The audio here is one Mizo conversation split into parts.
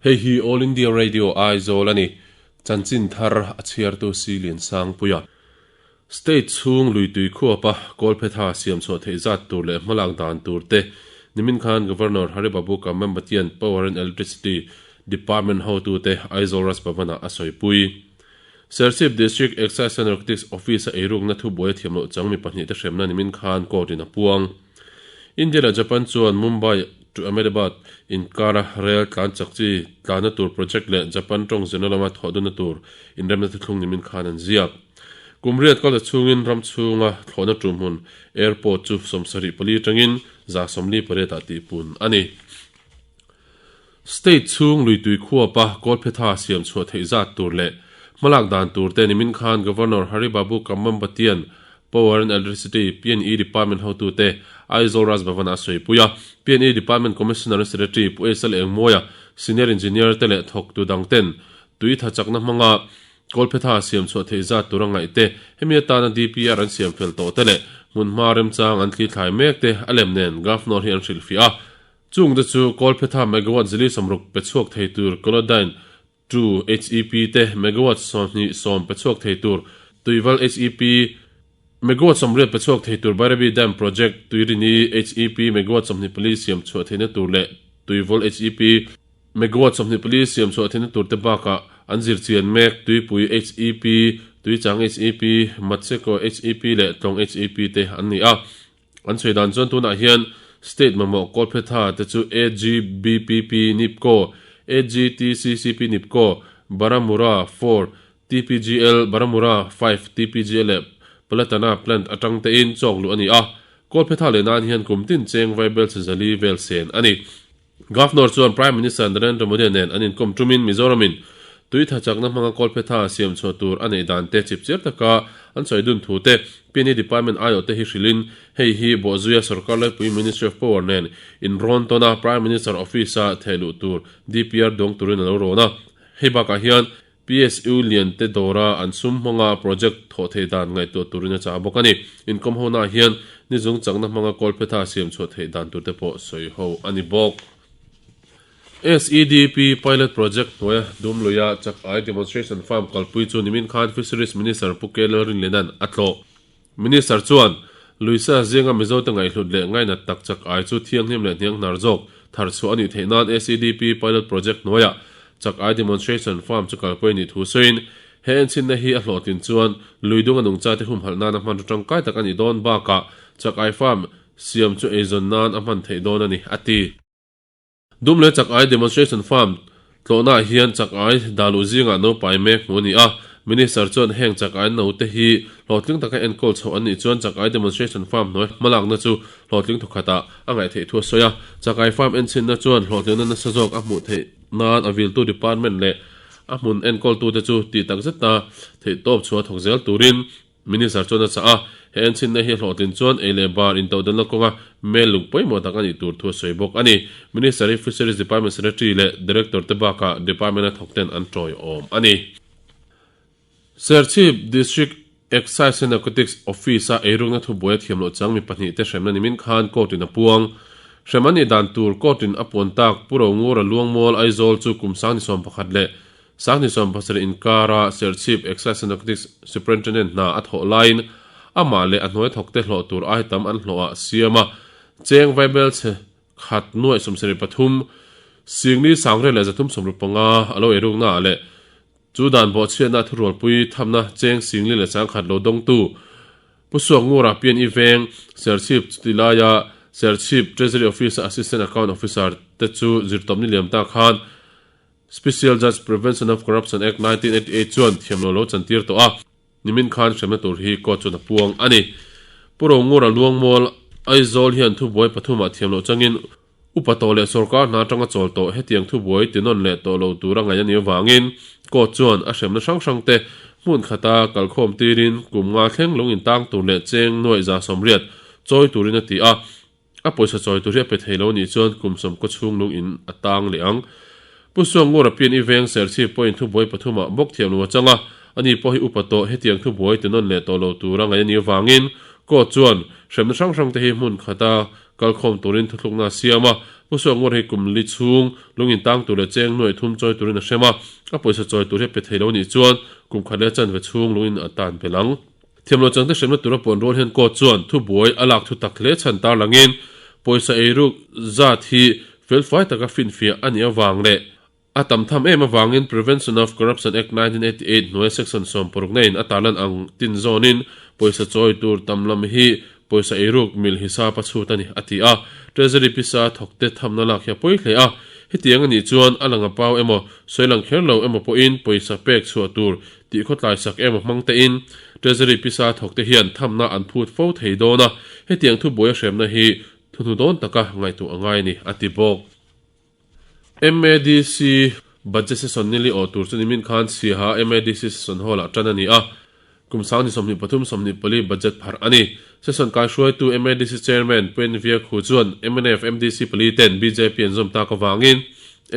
Hei hi All India Radio Aizawl a ni. Chanchin thar a chhiartu Silian Sangpuia. State chhung lui tui khuapa kawlphetha siam chhuah theih zat tur leh hmalak dan tur te nimin khan Governor Hari Babu Kamambatian Power and Electricity Department hotute Aizawl Raj Bhavan-ah a sawipui. Serchhip District Excise and Narcotics Office-a eirukna thubuai a thiam loh chang mi pahnihte hremna nimin khan court-in a puang. India leh Japan chuan Mumbai to Ahmedabad inkara rel tlan chak chi tlanna tur project leh Japan tawng zirna lama thawhdunna tur inremna thuthlung nimin khan an ziak. Kum riat kal ta chhungin ram chhunga thlawhna tumhmun airport chu 74 atangin 148 ah tihpun a ni. State chhung lui tui khuapa kawlphetha siam chhuah theih zat tur leh hmalak dan tur te nimin khan Governor Hari Babu Kambhampatian Power and Electricity, PNE, Department hotute Aizawl Raj Bhavan-ah a sawipui a. PNE Department Commissioner and Secretary Pu Esal Engmawia, Senior Engineer te leh thawktu dang ten tui tha chakna hmanga kawlphetha siam chhuah theih zat tur a ngaih te, hemi atana DPR an siam fel tawh te leh hmunhma remchang an thlithlai mek te a lem nen Governor hi an hrilhfiah a. Chung te chu Kawlphetha megawatt zili 60 pe chhuak thei tur Kolodyne 2 HEP te, megawatt 20 pe chhuak thei tur Tuival HEP, megawatt 80 pe chhuak thei tur Bairabi Dam Project, Tuirini HEP megawatt 24 siam chhuah theihna tur leh Tuivawl HEP, megawatt 24 siam chhuah theihna tur te bakah an zir chian mek Tuipui HEP, Tuichang HEP, Matseko HEP leh Tlawng HEP te an ni a. An sawi dan chuan tunah hian state mamawh kawlphetha te chu AGBPP Nipco, AGTCCP Nipco, Baramura 4 TPGL, Baramura 5 TPGL leh Palatana plant atang tein chawk luh a ni a. Kawlphetha leh nan hian kum tin cheng vaibel chhe zali vel sen a ni. Governor chuan Prime Minister Narendra Modi nen an inkawm tumin Mizoramin tui tha chakna hmanga kawlphetha siam chhuah tur a neih dan te chip chiar taka an sawi dun thu te PNE Department aiawh te hi hrilhin hei hi bawhzuia sorkar laipui Ministry of Power nen inrawn tawn a Prime Minister Office-a thehluh tur DPR duang turin a lo rawn a. Hei bakah hian PSU lian te dawra an sum hmanga project thawh theih dan ngaihtuah turin a chah bawk a ni. Inkawm honaah hian ni zung chakna hmanga kawlphetha siam chhuah theih dan tur te pawh sawi ho a ni bawk. SEDP Pilot Project hnuaia Dumluia chak ai Demonstration Farm kalpui chu nimin khan Fisheries Minister Pu K Lalrinliana'n a tlawh. Minister chuan, Luisa zinga Mizote ngaihhlut leh ngainat tak chak ai chu thianghlim leh hnianghnar zawk thar chhuah a nih theih nan SEDP Pilot Project hnuaiah chak ai Demonstration Farm chu kalpui a nih thu sawiin, he enchhinna hi a hlawhtlin chuan lui dung a nungchate humhalh nana hmanraw tangkai tak a nih dawn bakah chak ai farm siam chu eizawn nan a hman theih dawn a ni, a ti. Dum leh chak ai demonstration farm tlawhnaah hian chak ai dah luh zingah no pai mek hmuh a ni a. Minister chuan heng chak ai no te hi hlawhtling taka enkawl chhoh an nih chuan chak ai demonstration farm hnuai hmalakna chu hlawhtling thawkhatah a ngaih theih thu a sawi a. Chak ai farm enchhinna chuan hlawhtlingna nasa zawk a hmuh theih nan a viltu department leh a hmun enkawltute chu tih takzeta theihtawp chhuah thawk zel turin Minister chuan a chah a, he enchhinna hi a hlawhtlin chuan ei leh bar intodelna kawnga mel lung pawimawh tak a nih tur thu a sawi bawk a ni. Minister hi Fisheries Department Secretary leh Director te bakah Department a thawk ten an tawiawm a ni. Serchhip District Excise and Narcotics Office-a eirukna thubuai a thiam loh chang mi pahnihte hremna nimin khan court-in a puang. Hrem an nih dan tur court-in a puan tak Pu Rongura Luangmual Aizawl chu kum 21 leh Sangni 70 inkara Serchhip Excise and Narcotics Superintendent hna a thawh laiin amah leh a hnuai thawkte hlawh tur ai tam an hlawh ah siam a, cheng vaibel chhe khat nuaih 73, singli sangrel leh 365 a lo eirukna ah leh chu dan bawhchhiatna thurualpui thamna cheng singli leh sangkhat lo dawngtu Pu Suakngura PNE Veng, Serchhip chutilaia Serchhip Treasury Office-a Assistant Account Officer te chu zirtawpni liam ta khan Special Judge Prevention of Corruption Act 1988 chuan thiamlo lo chantir tawh a, nimin khan hremna tur hi court chuan a puang a ni. Pu Rongura Luangmual, Aizawl hian thubuai pathumah thiamloh changin upa tawh leh sorkar hna atanga chawl tawh hetiang thubuai tinawn leh tawh lo tura ngaih a nih avangin court chuan a hremna hrang hrangte hmun khata kalkhawm tirin kum nga thleng lung intang tur leh cheng nuaih 180 chawi turin a ti a. A pawisa chawi tur hi a pe thei lo nih chuan kum sawmkaw chhung lung in a tang leh ang. Pu Suangngura pian i veng Serchhip pawhin thubuai pathumah bawk thiam lo a chang a, ani pawh hi upa tawh hetiang thubuai ti nawn leh tawh lo tura ngaih a nih avangin court chuan hremna hrang hrang te hi hmun khata kalkhawm turin thuthlukna a siam a. Pu Suakngawr hi kum li chhung lung in tang tur leh cheng nuaih thum chawi turin a hrem a, a pawisa chawi tur hi a pe thei lo nih chuan kum khat leh chanve chhung lung in a tan belh ang. Thiamlo changte hremna tura puan rual hian court chuan thubuai a lak thu tak hle chhan tarlangin pawisa eiruk zat hi felfai taka finfiah a nih avang leh A tam tham em avangin Prevention of Corruption Act 1988 hnuaia Section 60 in a tarlan ang tin zawnin pawisa chawi tur tam lam hi pawisa eiruk mil hisap a chhut a ni, a ti a. Treasury pisa thawkte thamna lak hi a pawi hle a. Hetiang a nih chuan a lang a pau emaw, sawi lang kher lo emaw pawhin pawisa pek chhuah tur tih khawtlai sak emaw hmang tein Treasury pisa thawkte hian thamna an phut fo thei dawn a. Hetiang thubuai a hremna hi thuhnu dawn taka ngaihtuah a ngai a ni, a ti bawk. MADC Budget Session nili awh tur chu nimin khan Siaha MADC Session Hall-ah tan a ni a, kum sang ni 23 24 budget pharh a ni. Session kaihruaitu MADC Chairman Pu NV Khu chuan mnf MDC pali ten bjp an zawm tak avangin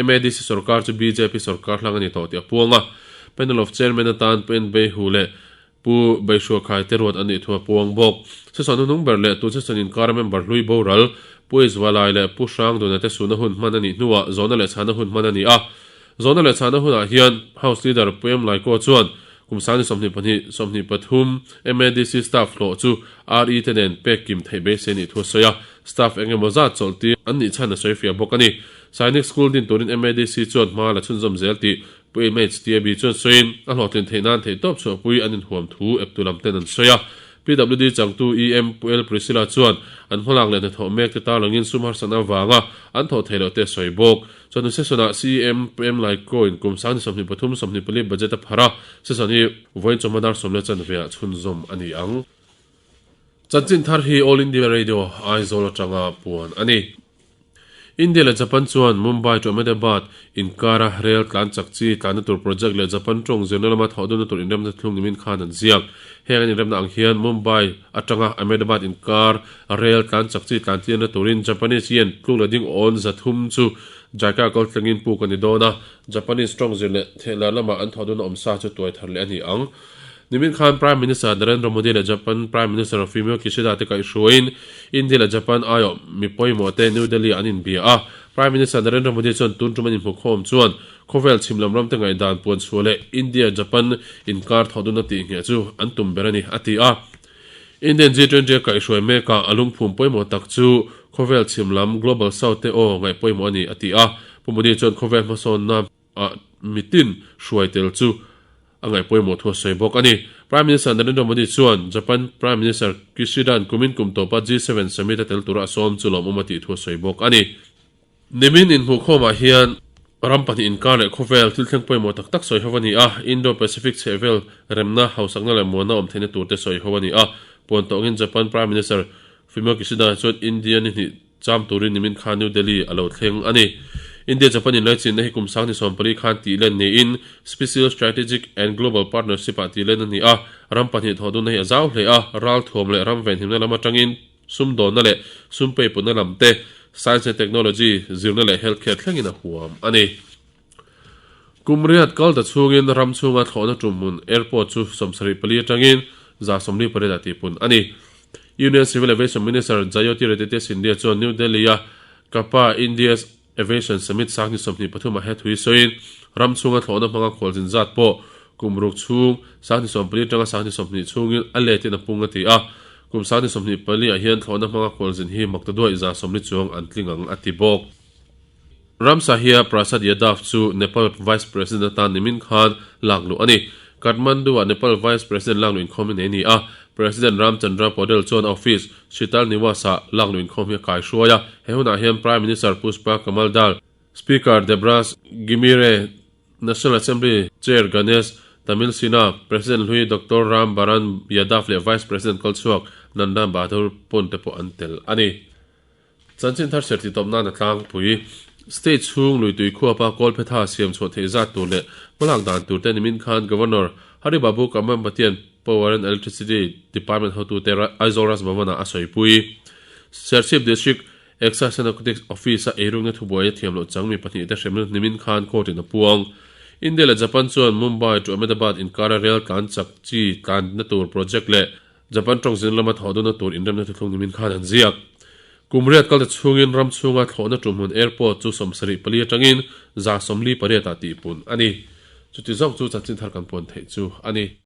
MADC sorkar chu bjp sorkar hlang a ni tawh tih a puang a. Panel of Chairman atan Pu NB Hu leh Pu Beihruakhai te ruat a nih thu a puang bawk. Session hnung ber leh tun session inkara member hlui boral, Pu Izvalai leh Pu Hrangduna te suhna hun hman a nih hnuah zawhna leh chhana hun hman a ni a. Zawhna leh chhana hunah hian House Leader Pu M Laiko chuan kum sangni 22, 23 MADC staff hlawh chu RE te nen pek kim theih beisei a nih thu a sawi a. Staff eng emaw zat chawlh tir an nih chhan a sawi fiah bawk a ni. Sainik School din turin MADC chuan hma la chhunzawm zel tih Pu MHTAB chuan sawiin, a hlawhtlin theih nan theihtawp chhuahpui an inhuam thu eptu lam ten an sawi a. PWD changtu EM Pu L Priscilla chuan an hmalak leh hnathawh mek te tarlangin sum harsatna avanga an thawh theih loh te a sawi bawk. Chawhnu session-ah CEM Pu M Laiko-in kum sangni 23 24 budget a pharh a, session hi vawiin chawhma dar sawm leh chanve ah chhunzawm a ni ang. Chanchin thar hi All India Radio Aizawl atanga puan a ni. India leh Japan chuan Mumbai to Ahmedabad inkara rail tlan chak chi tlanna tur project leh Japan tawng zirna lama thawh dunna tur inremna thlung nimin khan an ziak. Heng an inremna ang hian Mumbai atanga Ahmedabad inkar rail tlan chak chi tlan tirna turin Japanese yen tluk leh ding awn 300 chu Jaika kaltlangin puk a ni dawn a, Japanese tawng zir leh thehlar lama an thawh dunna awmsa chu tuai thar leh a ni ang. Nimin khan Prime Minister Narendra Modi leh Japan Prime Minister Fumio Kishida te kaihhruaiin India leh Japan aiawh mi pawimawh te New Delhi ah an inbia a. Prime Minister Narendra Modi chuan tun tum an inhmukhawm chuan khawvel chhim lam ramte ngaihdan puan chhuah leh India-Japan inkar thawh dunna tih ngheh chu an tum ber a ni, a ti a. Indian G20 a kaihhruai mekah a lungphum pawimawh tak chu khawvel chhim lam Global South te aw ngaih pawimawh a ni, a ti a. Pu Modi chuan khawvel hmasawnna ah mitin hruai tel chu a ngaih pawimawh thu a sawi bawk a ni. Prime Minister Narendra Modi chuan Japan Prime Minister Kishida-a'n kumin kum tawpa G7 summit a tel tura a sawm chu lawmawm a tih thu a sawi bawk a ni. Nimin inhmuhkhawmah hian ram pahnih inkar leh khawvel thil thleng pawimawh tak tak sawi ho a ni a, Indo-Pacific chhehvel remna, hausakna leh muanna awm theihna turte sawi ho a ni a. Puan tawngin Japan Prime Minister Fumio Kishida chuan India ni hnih Cham turin nimin khan New Delhi a lo thleng a ni. India-Japan inlaichinna hi kum sang ni 14 khan tih len niin Special Strategic and Global Partnership ah tih len a ni a, ram pahnih thawh dunna hi a zau hle a, ralthuam leh ram venhimna lam atangin sumdawnna leh sum peiputna lam te, science and technology, zirna leh healthcare thlengin a huam a ni. Kum riat kal ta chhungin ram chhunga thlawhna tumhmun airport chu 74 atangin 148 ah tihpun a ni. Union Civil Aviation Minister Jyotiraditya Scindia chuan New Delhi-a Kapa India's Aviation Summit sang ni 23 ah he thui sawiin ram chhunga thlawhna hmanga khualzin zat pawh kum ruk chhung sang ni 14 atanga sang ni 20 chhungin a letin a pung a ti a. Kum sang ni 24 ah hian thlawhna hmanga khualzin hi maktaduaih 140 chuang an tling ang a ti bawk. Ram Sahia Prasad Yadav chu Nepal Vice President atan nimin khan lakluh a ni. Kathmandu-ah Nepal Vice President lakluh inkhawm hi nei a ni a, President Ram Chandra Paudel chuan a office, Shital Niwas-ah lakluh inkhawm hi a kaihruai a. He hunah hian Prime Minister Pushpa Kamal Dal, Speaker Debraj Ghimire, National Assembly Chair Ganesh Tamilsina, President hlui Doctor Ram Baran Yadav leh Vice President kalchhuak Nanda Bahadur Pun te pawh an tel a ni. Chanchin thar serh titawp nan a tlangpui. State chhung lui tui khuapa Kawlphetha siam chhuah theih zat tur leh hmalak dan tur te nimin khan Governor Hari Babu Kambhampatian Power and Electricity Department hotute Aizawl Raj Bhavan-ah a sawipui. Serchhip District Excise and Narcotics Office-a eirukna thubuai a thiam loh chang mi pahnih te hremna nimin khan court-in a puang. India leh Japan chuan Mumbai to Ahmedabad inkara rail tlan chak chi tlanna tur project leh Japan tawng zin lama thawh dunna tur inremna thuthlung nimin khan an ziak. Kum riat kalta chhungin ram chhunga thlawhna tumhmun airport chu 74 atangin 148 ah tihpun a ni. Chuti zawk chu chanchin thar kan puan theih chu a ni.